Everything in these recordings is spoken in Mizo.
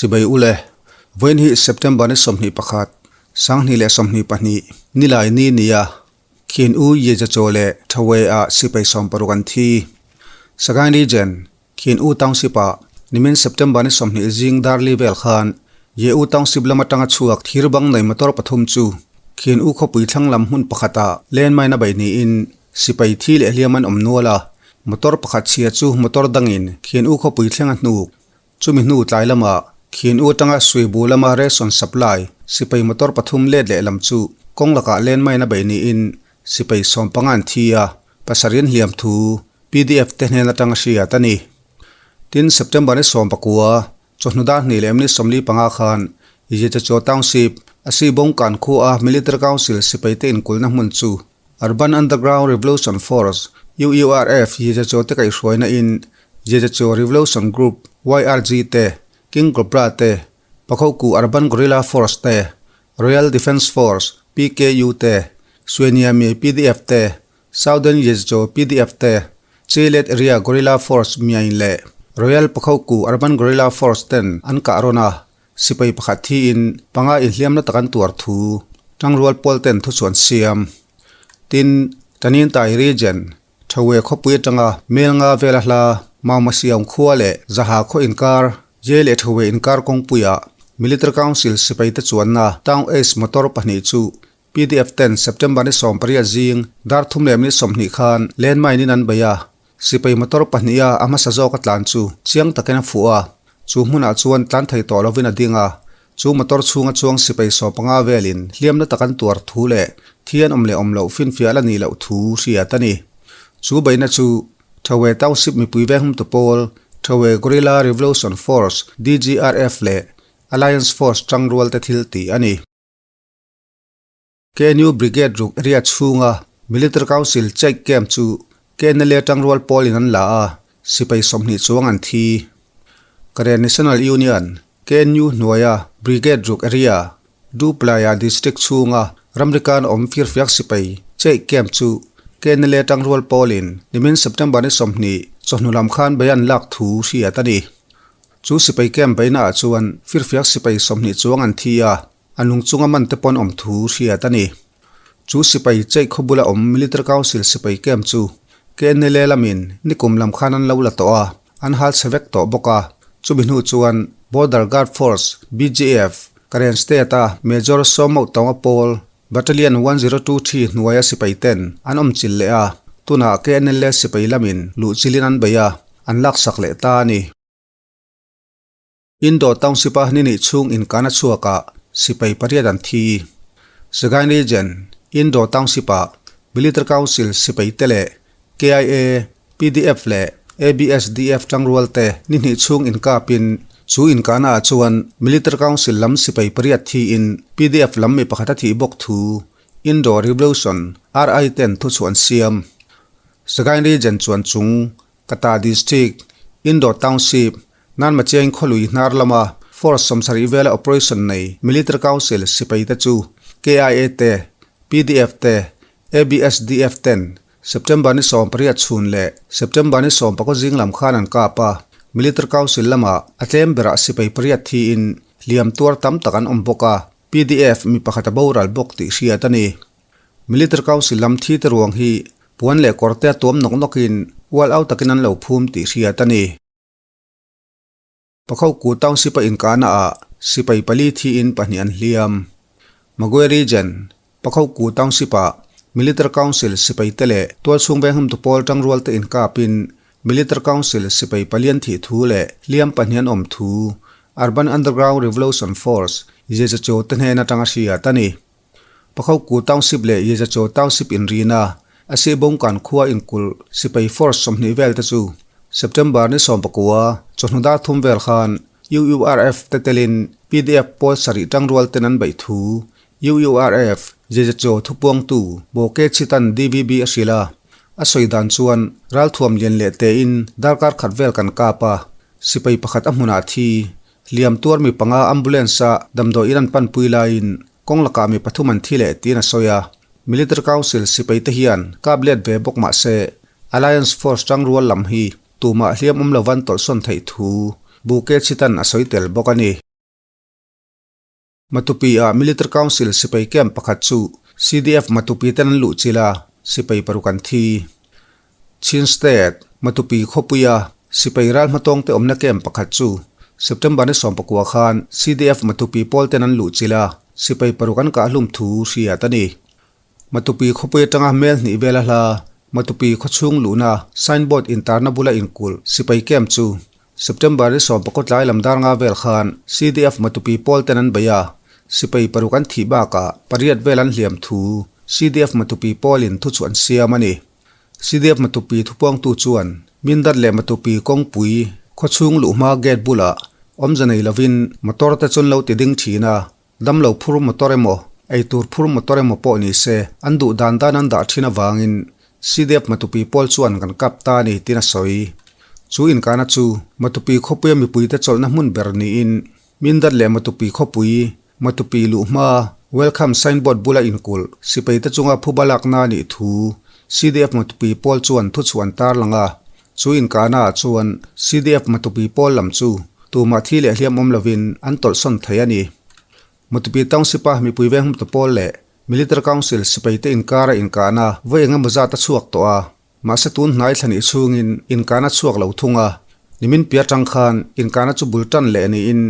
Chibai ule, vawiin hi September ni 21, 2022, nilai ni nia Khin U Ye Za Chaw leh Thawe ah sipai 60 an thi. Sagaing Region, Khin U Township ah nimin September ni 20 zing darli vel khan Ye U Township lam atanga chhuak thir bang nei motor pathum chu Khin U khawpui thlang lam hmun pakhat ah landmine a beih niin sipai thi leh hliam an awm nual a, motor pakhat chhia chu motor dangin Khin U khawpui thleng a hnuk. Chumi hnu tlai lamah Khin U atanga Suibu lama ration supply sipai motor pathum let leh lam chu kawng lakah landmine a beih niin sipai 15 an thi a, pasarih an hliam thu pdf te hnen atanga hriat a ni. Tin, September ni 19, chawhnu dar hnih leh ni 45 khan Yechachaw Township, Asibongkan khua Military Council sipai te inkulhna hmun chu Urban Underground Revolution Force, UURF, Yechachaw te kaihhruaina in Yechachaw Revolution Group, YRG, te, King Cobra te, Pakhoku Urban Guerrilla Force te, Royal Defence Force, PKU, te, Sueniami pdf te, Southern Yechachaw pdf te, Chilet Area Guerrilla Force Myain leh Royal Pakhoku Urban Guerrilla Force ten an kah rawn a, Sipai pakhat thiin panga inhliamna tak an tuar thu tangrual pawl ten thu chuan siam. Tin, Tanintai Region, Thawe khawpui atanga Melnga vela hla Maumasiang khua leh Zaha khaw inkar, Ye leh Thawe inkar kawngpuiah Military Council sipai te chuanna Town Ace motor pahnih chu pdf ten September ni 18 zing dar thum leh minute 20 khan landmine in an bei a, Sipai motor pahniha a hmasa zawk a tlan chu chiang takin a fuh a, chu hmunah chuan tlan thei tawh lovin a ding a, chu motor chhunga chuang sipai 15 velin hliamna tak an tuar thu leh thi an awm leh awm loh finfiah la nih loh thu hriat a ni. Chu beihna chu Thawe Township mipui venghumtu pawl, Thawe Guerrilla Revolution Force, DGRF, leh Alliance Force tangrual te thil tih a ni. KNU Brigade ruk area chhunga Military Council Check Camp chu KNLA tangrual pawlin an la a, sipai 20 chuang an thi. Karen National Union, KNU hnuaia Brigade ruk area, Duplaya District chhunga ramrikan awm firfiak sipai Check Camp chu KNLA tangrual pawlin nimin September ni 20 chawhnu lam khan bei an lak thu hriat a ni. Chu sipai camp beihna ah chuan firfiak sipai 20 chuang an thi a, A nung chunga man te pawn awm thu hriat a ni. Chu sipai cheih khaw bula awm Military Council sipai camp chu KNLA lamin nikum lam khan an lo la tawh a, an hal chhe vek tawh bawk a. Chumi hnu chuan Border Guard Force, BGF, Karen State-a Major Sawmauh Tawnga pawl Battalion 1023 hnuaia sipai ten an awm chilh leh a, tunah KNLA sipai lamin luh chilhin an bei a, an laksak leh ta a ni. Indo Township-a ni nih chhung inkana chhuakah sipai pariat an thi. Sagaing Region, Indo Township-ah Military Council sipai te leh KIA, pdf leh ABSDF tangrual te ni hnih chhung inkapin chu inkana ah chuan Military Council lam sipai pariat thiin pdf lam mi pakhat a thih bawk thu Indo Revolution, RI, ten thu chu an siam. Sagaing Region chuan chung Kata District, Indo Township, Nanmacheng khawlui hnar lama Force 70 vela operation nei Military Council sipai te chu KIA te, pdf te, ABSDF ten September ni 18 chhun leh September ni 19 zing lam khan an kap a, Military Council lama a tlem berah sipai pariat thiin hliam tuar tam tak an awm bawk a, pdf mi pakhat a boral bawk tih hriat a ni. Military Council lam thi te ruang hi puan leh kawr te a tuam nawk nawkin ual au takin an lo phum tih hriat a ni. Pakhoku Township a inkahna ah sipai pali thiin pahnih an hliam. Magwe Region, Pakhoku Township ah Military Council sipai te leh tualchhung venghumtu pawl tangrual te inkapin Military Council sipai pali an thih thu leh hliam pahnih an awm thu Urban Underground Revolution Force, Yezacho te hnen atanga hriat a ni. Pakhoku Township leh Yezacho Township inrina a Sihbawngkan khua inkulh sipai force 20 vel te chu September ni 19 chawhnu dar thum vel khan UURF te telin pdf pawl sarih tangrual ten an beih thu UURF Yezacho thupuangtu Bawke Chitan DVB a hrilh a, a sawi dan chuan ralthuam lian leh tein darkar khat vel kan kap a, sipai pakhat a hmunah thi hliam tuar mi panga ambulance a damdawi in an panpui laiin kawng lakah mi pathum an thi leh tiin a sawi a, Military Council sipai te hian kap let ve bawk mah se Alliance Force tangrual lam hi tumah hliam awm lovan tawlhsawn theih thu Buke Chitan a sawi tel bawk a ni. Matupi ah Military Council sipai camp pakhat chu CDF Matupi ten an luh chilh a, sipai paruk an thi. Chin State, Matupi khawpuia sipai ral hmatawngte awmna camp pakhat chu September ni 19 khan CDF Matupi pawl ten an luh chilh a, sipai paruk an kah hlum thu hriat a ni. Matupi khawpui atanga hmel hnih vel a hla, Matupi khawchhung luhna signboard intarna bula inkulh sipai camp chu September ni 19 tlai lam dar nga vel khan CDF Matupi pawl ten an bei a, sipai paruk an thih bakah pariat vel an hliam thu CDF Matupi pawlin thu chu an siam a ni. CDF Matupi thupuangtu chuan Mindat leh Matupi kawngpui khawchhung luhma gate bulah awmze nei lovin motor te chu an lo ti ding thin a, Damlo phur motor emaw, eitur phur motor emaw pawh ni se, an duh dan dan an dah thin avangin CDF Matupi pawl chuan kan kap ta a ni tiin a sawi. Chu inkahna chu Matupi khawpuia mipuite chawlhna hmun ber niin Mindat leh Matupi khawpui, Matupi luhma, Welcome signboard bula inkulh sipaite chunga phuba lakna a nih thu CDF Matupi pawl chuan thuchhuah an tarlang a. Chu inkahna ah chuan CDF Matupi pawl lam chu tumah thi leh hliam awm lovin an tawlhsawn thei a ni. Matupi Township a mipui veng hmtu pawl leh Military Council sipaite inkara inkahna vawi eng emaw zat a chhuak tawh a, mahse tun hnai thla nih chhungin inkahna chhuak lo thung a. Nimin piah atang khan inkahna chu bul tan leh niin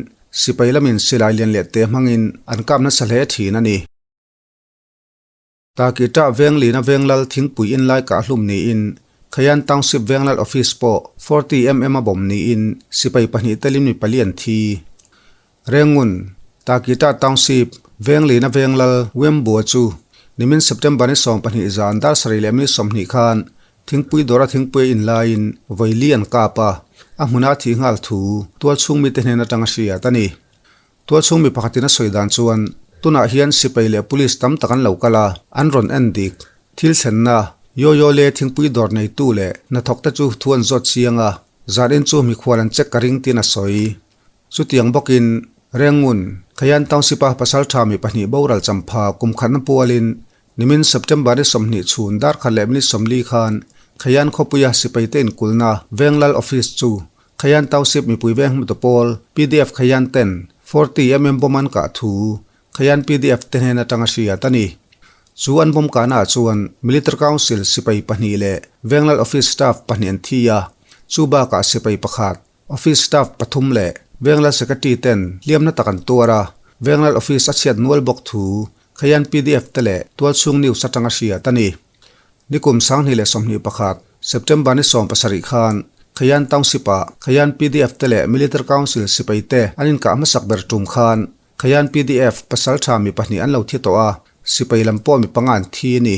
sipai lamin silai lian leh te hmangin an kap nasa hle thin a ni. Takita Venglina Venglal thingpui inlai kah hlum niin Khayan Township Venglal Office pawh 40 mm a bawm niin sipai pahnih telin mi pali an thi. Rengun, Takita Township, Venglina Venglal Wembua chu nimin September ni 12 zan dar sarih leh minute 20 khan thingpui dawra thingpui a inlaiin vawi li an kap a, a hmuna thih nghal thu tualchhung mite hnen atanga hriat a ni. Tualchhung mi pakhatin a sawi dan chuan tunah hian sipai leh police tam tak an lo kal a, an rawn en dik. Thil thlenna, Yo-yo le thingpui dawr neitu leh hnathawk te chu thu an zawt chiang a, zanin chu mikhual an check ka ring tiin a sawi. Chutiang bawkin, Rengun, Khayan Township-a pasal tha mi pahnih boral champha kum khatna pualin nimin September ni 20 chhun dar khat leh minute 40 khan Khayan khawpuia sipaite inkulna Venglal Office chu Khayan Township mipui veng hmutu pawl PDF Khayan ten 40 mm bomb an kah thu Khayan PDF te hnen atanga hriat a ni. Chu an bomb kahna ah chuan Military Council sipai pahnih leh Venglal Office staff pahnih an thi a, chu bakah sipai pakhat, Office staff pathum leh Venglal Secretary ten hliamna tak an tuar a, Venglal Office a chhiat nual bawk thu Khayan PDF te leh Tualchhung News atanga hriat a ni. Nikum 2021, September ni 17 khan Khayan Township-ah Khayan PDF te leh Military Council sipai te an inkah hmasak ber tum khan Khayan PDF pasal tha mi pahnih an lo thi tawh a, sipai lam pawh mi panga an thi a ni.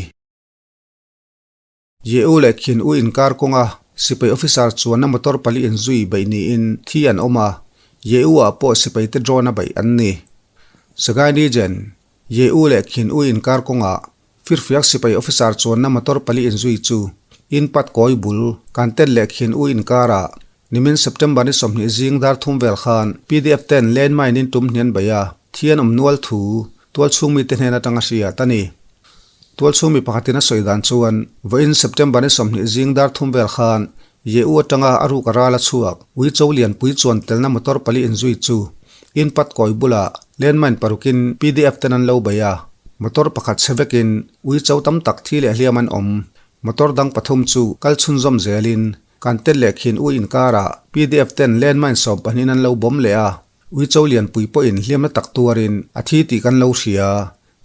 Ye-u leh Khin-u inkar kawnga sipai officer chuanna motor pali inzui beih niin thi an awm a, Ye-u ah pawh sipai te drone a beih an ni. Sagaing Region, Ye-u leh Khin-u inkar kawngah Firfiak sipai officer chuanna motor pali inzui chu in pat kawi bul kan tet leh khin u inkarah nimin September ni 20 zing dar thum vel khan PDF ten landmine in tum hnian bei a, thi an awm nual thu tualchhung mite hnen atanga hriat a ni. Tualchhung mi pakhatin a sawi dan chuan vawiin September ni 20 zing dar thum vel khan Ye u atanga a ruk a ral a chhuak ui cho lianpui chuan telna motor pali inzui chu in pat kawi bulah landmine parukin PDF ten an lo bei a, motor pakhat chhe vekin ui cho tam tak thi leh hliam an awm. Motor dang pathum chu kal chhunzawm zelin kan tel leh khin ui inkarah PDF ten landmine 12 an lo bawm leh a, ui cho lianpui pawhin hliamna tak tuarin a thi tih kan lo hria.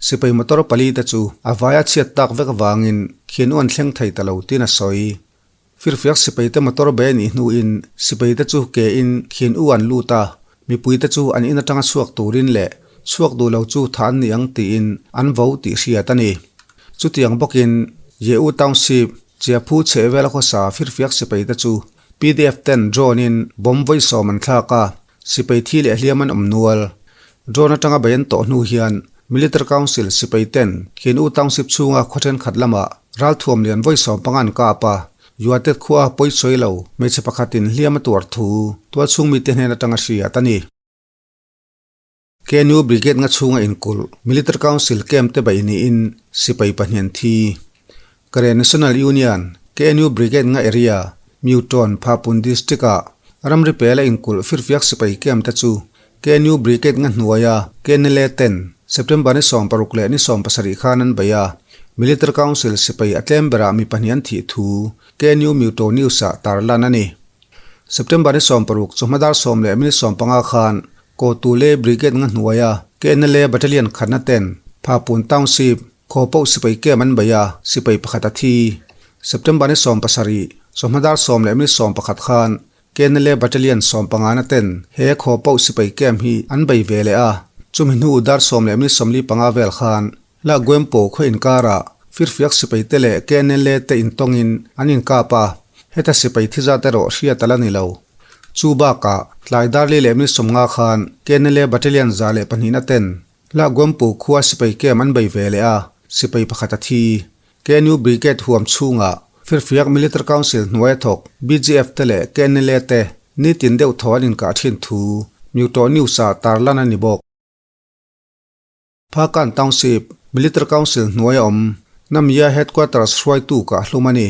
Sipai motor pali te chu a vaia chhiat tak vek avangin khin u an thleng thei ta lo tiin a sawi. Firfiak sipaite motor bei a nih hnuin sipaite chu ke in khin u an lut a, mipuite chu an in atanga chhuak turin leh chhuak duh lo chu tha an ni ang tiin an vo tih hriat a ni. Chutiang bawkin Ye-u Township, Chiaphu chhehvela khawsa firfiak sipaite chu PDF ten drone in bomb vawi sawm an thlak a, sipai thi leh hliam an awm nual. Drone atanga bei an tawh hnu hian Military Council sipai ten Khin U Township chhunga khaw thenkhat lamah ralthuam lian vawi 15 an kap a, Yuatet khua pawi sawi lo hmeichhe pakhatin hliam a tuar thu tualchhung mite hnen atanga hriat a ni. KNU Brigade nga chhunga inkulh Military Council camp te beih niin sipai pahnih an thi. Karen National Union, KNU Brigade nga area, Mewton, Phapun District-ah ramri pela inkulh firfiak sipai camp te chu KNU Brigade nga hnuaia KNLA ten September ni 16 leh ni 17 khan an bei a, Military Council sipai a tlem berah mi pahnih an thih thu KNU Myuto News ah tarlan a ni. September ni 16 chawhma dar sawm leh minute 15 khan Kawtule Brigade nga hnuaia KNLA Battalion khatna ten Phapun Township Khaw pawh sipai camp an bei a, sipai pakhat a thi. September ni 17 chawhma dar sawm leh minute 11 khan KNLA Battalion 15 na ten he khaw pawh sipai camp hi an bei ve leh a, chumi hnu dar sawm leh minute 45 vel khan La Guempo khaw inkarah firfiak sipai te leh KNLA te intawngin an inkap a, heta sipai thi zat erawh hriat a la ni lo. Chu bakah tlai dar li leh minute 50 khan KNLA Battalion 102 na ten La Guempo khua sipai camp an bei ve leh a, sipai pakhat a thi. KNU Brigade huam chhungah Firfiak Military Council hnuaia thawk BGF te leh KNLA te nitin deuh thaw an inkah thin thu Myuto News ah tarlan a ni bawk. Phakan Township Military Council hnuaia awm Namya Headquarters hruaitu kah hlum a ni.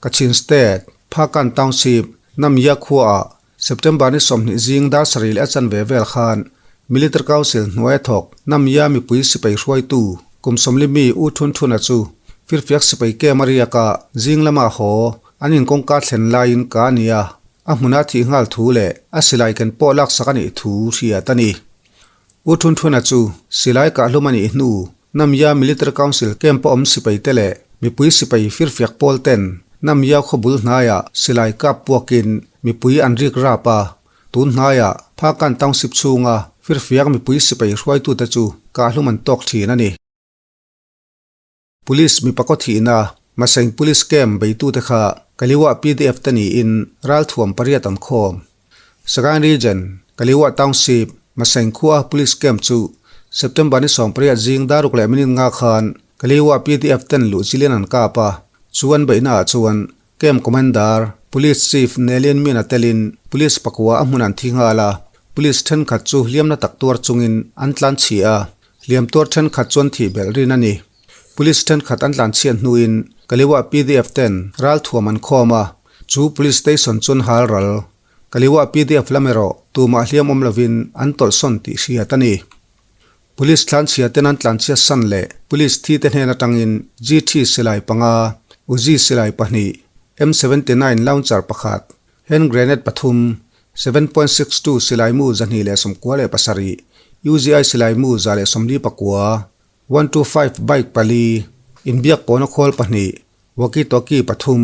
Kachin State, Phakan Township, Namya khuaah September ni 20 zing dar sarih leh a chanve vel khan Military Council hnuaia thawk Namya mipui sipai hruaitu kum 40 mi U Thun Thuna chu firfiak sipai camp a riak a, zing lama haw an inkawngka thlen laiin ka a ni a, a hmuna thih nghal thu leh a silai ken pawh laksak a nih thu hriat a ni. U Thun Thuna chu silai kahhlum a nih hnu Namya Military Council camp a awm sipai te leh mipui sipai firfiak pawl ten Namya khawbul hnaiah silai kap puakin mipui an rik rap a, tun hnaiah Phakan Township chhunga firfiak mipui sipai hruaitute chu kahhlum an tawk thin a ni. Police mipa kaw thihna Maseng Police Camp beitute kha Kaliwa PDF te niin ralthuam pariat an khawm. Sagaing Region, Kaliwa Township, Maseng khua Police Camp chu September ni 18 zing daruk leh minute nga khan Kaliwa PDF ten luh chilin an kap a, chu an beihna ah chuan Camp Commander, Police Chief Nelian Min a telin Police pakua a hmun an thi nghal a, Police thenkhat chu hliamna tak tuar chungin an tlan chhi a, hliam tuar thenkhat chuan thih belh rin a ni. Police thenkhat an tlan chhiat hnuin Kaliwa PDF ten ralthuam an khawm a, chu Police Station chuan hal ral. Kaliwa PDF lam erawh tumah hliam awm lovin an tawlhsawn tih hriat a ni. Police tlanchhia ten an tlanchhiat san leh Police thi te hnen atangin GT silai panga, Uzi silai pahnih, M79 launcher pakhat, hand grenade pathum, 7.62 silai mu 297, UZI silai mu 144, 125 bike pali, inbiak pawhna khawl pahnih, walkie talkie pathum,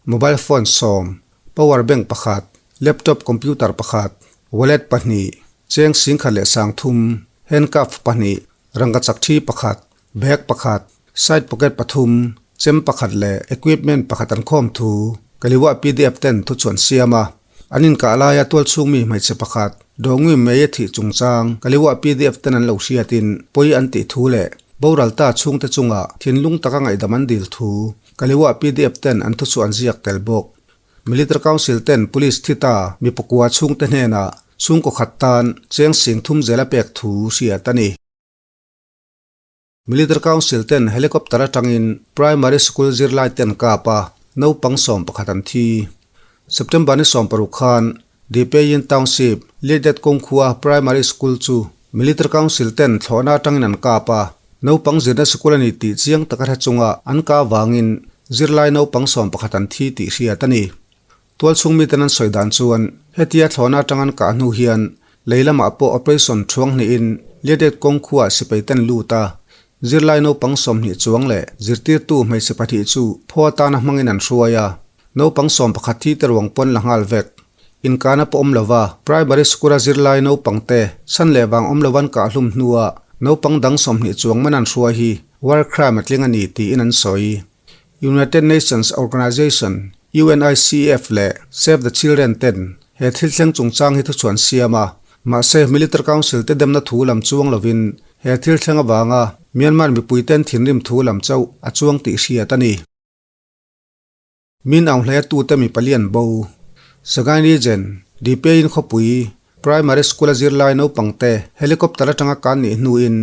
mobile phone sawm, power bank pakhat, laptop computer pakhat, wallet pahnih, cheng singkhat leh sangthum, handcuff pahnih, rangkachak thi pakhat, bag pakhat, side pocket pathum, chem pakhat leh equipment pakhat an khawm thu Kaliwa PDF ten thu chuan siam a. An inkah laia tualchhung mi hmeichhe pakhat Dawngui Mei a thih chungchang Kaliwa PDF ten an lo hriatin pawi an tih thu leh boral ta chhungte chungah thinlung taka ngaihdam an dil thu Kaliwa PDF ten an thu chu an ziak tel bawk. Military Council ten Police thi ta mi pakua chhungte hnenah chhungkaw khat tan cheng sing thum zel a pek thu hriat a ni. Military Council ten helicopter atangin Primary School zirlai ten kap a, naupang 11 an thi. September ni 16 khan Depeyin Township, Lidet kawngkhua Primary School chu Military Council ten thlawhna atangin an kap a, naupang zirna sikul a ni tih chiang taka hre chunga an kap vangin zirlai naupang 11 an thi tih hriat a ni. Tualchhung miten an sawi dan chuan hetia thlawhna atang an kah hnu hian lei lamah pawh operation thuang hnihin Lidet kawngkhuaah sipai ten lut a, zirlai naupang 20 chuang leh zirtirtu hmeichhe pahnih chu phaw atana hmangin an hruai a, naupang 11 thi te ruang pawn la nghal vek. Inkana pawh awm lova, primary school-a zirlai naupang te chhan leh vang awm lovan kahhlum hnuah naupang dang 20 chuang man an hruai hi war crime a tling a ni tiin an sawi. United Nations Organization, UNICEF, leh Save the Children ten he thil thleng chungchang hi thuchhuan siam a, mahse Military Council te demna thu lam chuang lovin he thil thleng avanga Myanmar mipui ten thinrim thu lam chauh a chuang tih hriat a ni. Min Aung Hlaia tute mi palian bo. Sagaing Region, Depeyin khawpui, Primary School a zirlai naupang te helicopter atanga kan nih hnuin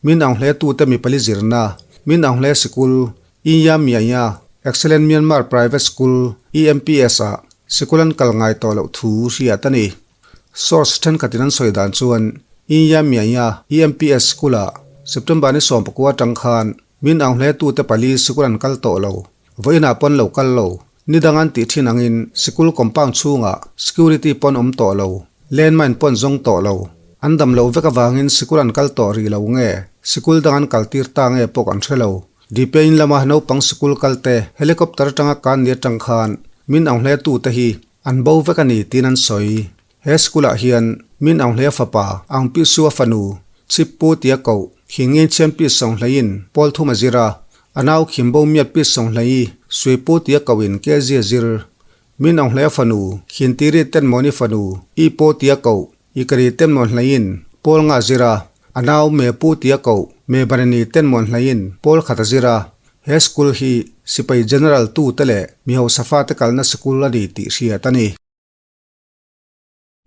Min Aung Hlaia tute mi pali zirna Min Aung Hlaia Sikul, Inya Myanya Excellent Myanmar Private School, EMPS, ah sikul an kal ngai tawh loh thu hriat a ni. Source thenkhatin an sawi dan chuan Inya Myanya EMPS School-ah September ni 19 atang khan min ang hle tute pali sikul an kal tawh lo. Vawiinah pawn lo kal lo. Ni dang an tih thin angin sikul compound chhungah security pawn awm tawh lo. Landmine pawn zawng tawh lo. An dam loh vek avangin sikul an kal tawh rih lo nge sikul dang an kal tir ta nge pawh kan hre lo. Dipein lama naupang sikul kalte helicopter atanga kan ni atang khan min ang hle tute hi an bo vek a ni tiin an sawi. He school-ah hian Min Aung Hlei fapa Aung Pi Sua fanu Chip Pu tia koh Khing Ngin Chian Pi Sawng Hleiin pawl thum a zir a, a nau Khim Bo Miat Pi Sawng Hlei Sui Pu tia kohin KG a zir. Min Aung Hlei fanu Khin Tiri Tenmawni fanu I Paw tia koh Ikari Tenmawn Hleiin pawl nga a zir a, a nau Me Pu tia koh Me Banani Tenmawn Hleiin pawl khat a zir a. He school hi Sipai General tute leh mi hausa fate kalna sikul a ni tih hriat a ni.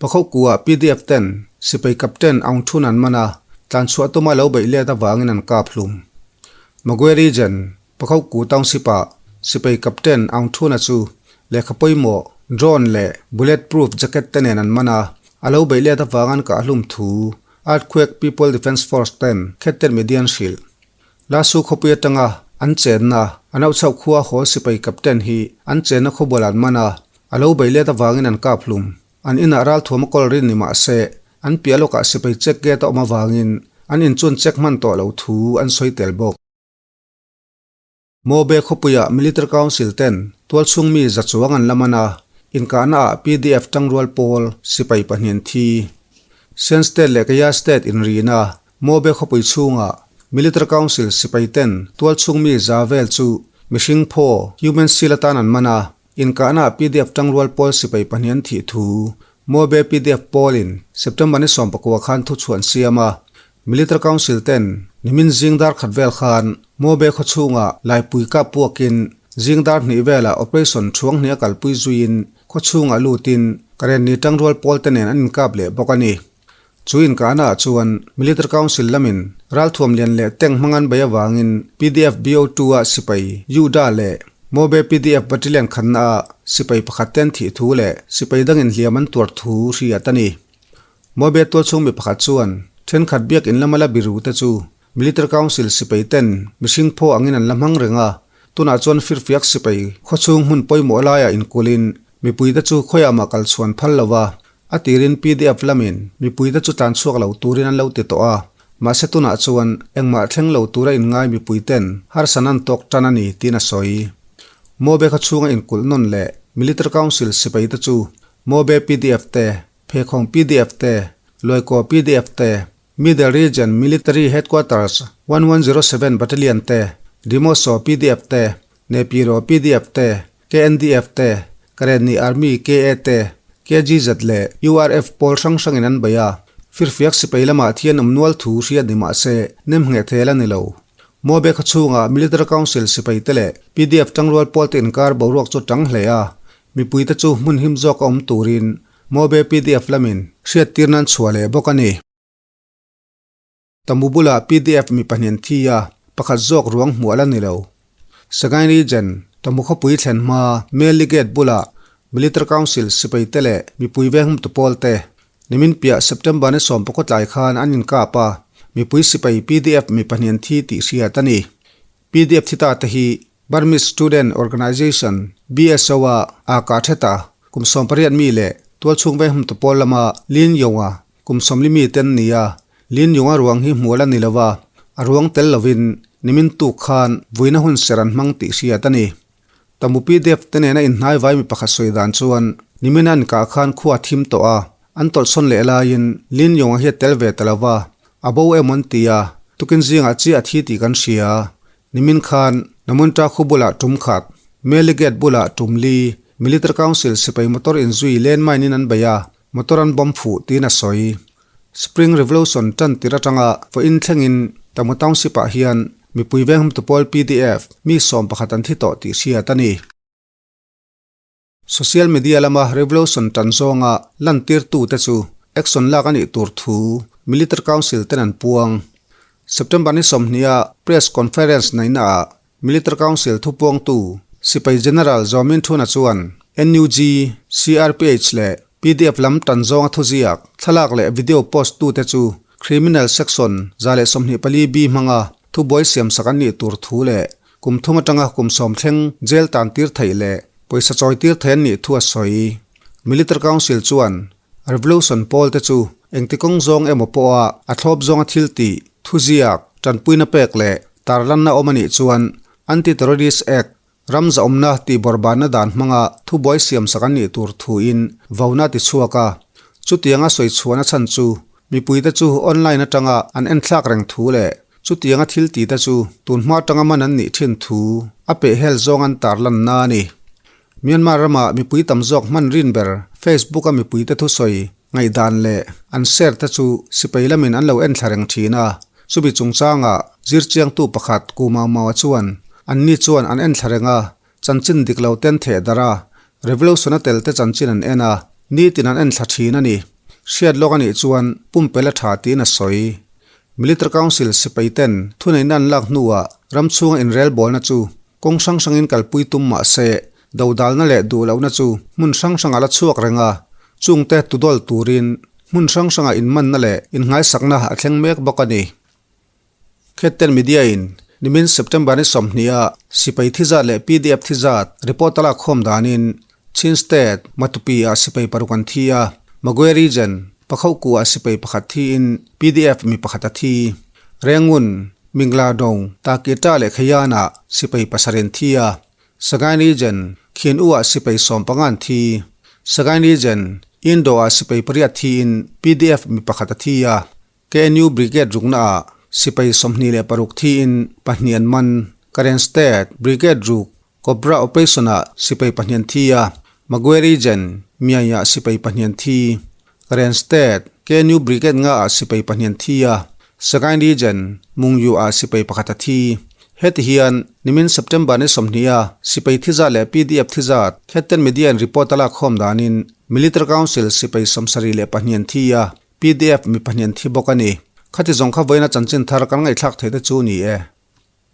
Pakhokuah pdf ten sipai captain Aung Thun an man a, tlanchhuah tuma lo beih let avangin an kap hlum. Magwe Region, Pakhoku Township-ah sipai captain Aung Thun-a chu lehkha pawimawh, drone leh bullet proof jacket te nen an man a, a lo beih let avang an kah hlum thu Earthquake People Defence Force ten Khetten Media an hrilh. Lasu khawpui atanga an chenna, an auchhoh khua haw sipai captain hi an chenna khawbual an man a, a lo bei let avangin an kap hlum. An inah ralthuam a kawl rin ni mah se, an piah lawkah sipai check gate a awm avangin an in chuan check hman tawh lo thu an sawi tel bawk. Mobe khawpuiah Military Council ten tualchhung mi za chuang an la man a, inkahna ah pdf tangrual pawl sipai pahnih an thi. Shan State leh Kaya State inrina Mobe khawpui chhungah Military Council sipai ten tualchhung mi za vel chu mihring phaw, human shield, atan an man a, inkahna ah pdf tangrual pawl sipai pahnih an thih thu Mobe pdf pawlin September ni 19 khan thuchhuah an siam a. Military Council ten nimin zing dar khat vel khan Mobe khaw chhungah laipui kap puakin zing dar hnih velah operation thuang hnih a kalpui zuiin khaw chhungah lutin Karenni tangrual pawl te nen an inkap leh bawk a ni. Chu inkahna ah chuan Military Council lamin ralthuam lian leh tank hmang an bei avangin pdf BO2 ah sipai Yuda leh Mobe pdf Battalion khatna ah sipai pakhat te an thih thu leh sipai dangin hliam an tuar thu hriat a ni. Mobe tualchhung mi pakhat chuan thenkhat biakinn lama la biru te chu Military Council sipai ten mihring phaw angin an la hmang reng a, tunah chuan firfiak sipai khawchhung hmun pawimawh laiah inkulhin mipuite chu khawiah mah kal chhuan phal lo va, a tirin pdf lamin mipuite chu tlan chhuak lo turin an lo ti tawh a, mahse tunah chuan engmah thleng lo tura inngai mipuiten harsan an tawk tan a ni tiin a sawi. Mobe khawchhunga inkulh nawn leh Military Council sipaite chu Mobe pdf te, Phekhawng pdf te, Luaikaw pdf te, Middle Region Military Headquarters 1107 Battalion te, Dimoso pdf te, Nepiro pdf te, KNDF te, Karenni Army KA te, KGZ leh URF pawl hrang hrangin an bei a. Firfiak sipai lamah thian awm nual thu hriat ni mah se nemngheh thel a ni lo. Mobe khaw chhungah Military Council sipai te leh pdf tangrual pawl te inkar boruak chu tang hle a, mipuite chu hmun him zawk a awm turin Mobe pdf lamin hriattir nan chhuah leh bawk a ni. Tamu bulah pdf mi pahnih an thi a, pakhat zawk ruang hmuh a la ni lo. Sagaing Region, Tamu khawpui thlen hma Meli Gate bulah Military Council sipai te leh mipui veng hmtu pawl te nimin piah September ni 19 tlai khan an inkap a, mipui sipai pdf mi pahnih an thi tih hriat a ni. Pdf thi ta te hi Burmese Student Organization, BSO, a aa kah thet a, kum 18 mi leh tualchhung veng hmtu pawl lama Lin Yong-a kum 40 mi te an ni a, Lin Yong-a ruang hi hmuh la ni lo va, a ruang tel lovin nimin tuk khan vuina hun ser an hmang tih hriat a ni. Tamu pdf te nena inhnai vai mi pakhat sawi dan chuan nimin an kah khan khua a thim tawh a, an tawlhsawn leh laiin Lin Yong-a hi a tel ve ta lo va, a bo em an ti a, tukin zingah chiah a thi tih kan hria. Nimin khan Namunta khu bulah tum khat, Meli Gate bulah tum li, Military Council sipai motor inzui landmine in an bei a, motor an bomb fuh tiin a sawi. Spring Revolution tan tir atanga vawiin thlengin Tamu Township ah hian mipui venghmtu pawl pdf mi 11 an thi tawh tih hriat a ni. Social media lama revolution tan zawnga lantirtute chu action lak a nih tur thu Military Council ten an puang. September ni 20 a press conference neihnaah Military Council thupuangtu Sipai General Zaw Min Thuna chuan NUG, CRPH leh. Pdf lam tan zawnga thuziak, thlalak leh video post tute chu Criminal Section 124 B hmanga thubuai siamsak an nih tur thu leh kum thum atanga kum sawm thleng jail tan tir theih leh pawisa chawi tir thei an nih thu a sawi. Military Council chuan Revolution pawl te chu engti kawng zawng emaw pawha a thlawp zawnga thil tih, thuziak, tanpuina pek leh tarlanna awm a nih chuan Anti-Terrorist Act, Ram zahawmna tih bawrhbanna dan hmanga thubuai siamsak an nih tur thuin vauna a ti chhuak a. Chutianga sawi chhuahna chhan chu mipuite chu online atanga an enthlak reng thu leh chutianga thil tite chu tunhma atanga man an nih thin thu a pehhel zawng an tarlanna a ni. Myanmar rama mipui tam zawk hman rin ber Facebook-a mipuite thusawi ngaihdan leh an share te chu sipai lamin an lo enthla reng thin a, chumi chungchanga zirchiangtu pakhat Ku Mau Mau-a chuan anni chuan an enthla reng a, chanchin dik lo ten theh darh a, revolution-a tel te chanchin an en a, nitin an enthla thin a ni. Hriat lawk a nih chuan pumpel a tha tiin a sawi. Military Council sipai ten thuneihna an lak hnuah ram chhunga inrelbawlna chu kawng hrang hrangin kalpui tum mah se, Dodalna leh duhlohna chu hmun hrang hrangah la chhuak reng a, chungte tudawl turin hmun hrang hrangah inmanna leh inngaisakna a thleng mek bawk a ni. Khetten Media-in nimin September ni 20 a sipai thi zat leh pdf thi zat report a lak khawm danin Chin State, Matupi-ah sipai paruk an thi a, Magwe Region, Pakhohkuah sipai pakhat thiin pdf mi pakhat a thi. Rengun, Mingladong, Takita leh Khayan-ah sipai pasarih an thi a, Sagaing Region, Khin U ah sipai 15 an thi. Sagaing Region, Indo ah sipai pariat thiin pdf mi pakhat a thi a. KNU Brigade rukna ah sipai 26 thiin pahnih an man. Karen State, Brigade ruk, Cobra Operation ah sipai pahnih an thi a. Magwe Region, Myay ah sipai pahnih an thi. Karen State, KNU Brigade nga ah sipai pahnih an thi a, Sagaing Region, Mungyu ah sipai pakhat a thi. Heti hian, nimin September ni 20 a sipai thi zat leh pdf thi zat Khetten Media in report a lak khawm danin Military Council sipai 72 an thi a, pdf mi pahnih an thi bawk a ni. Khati zawng kha vawiina chanchin thar kan ngaihthlak theih te chu ni e.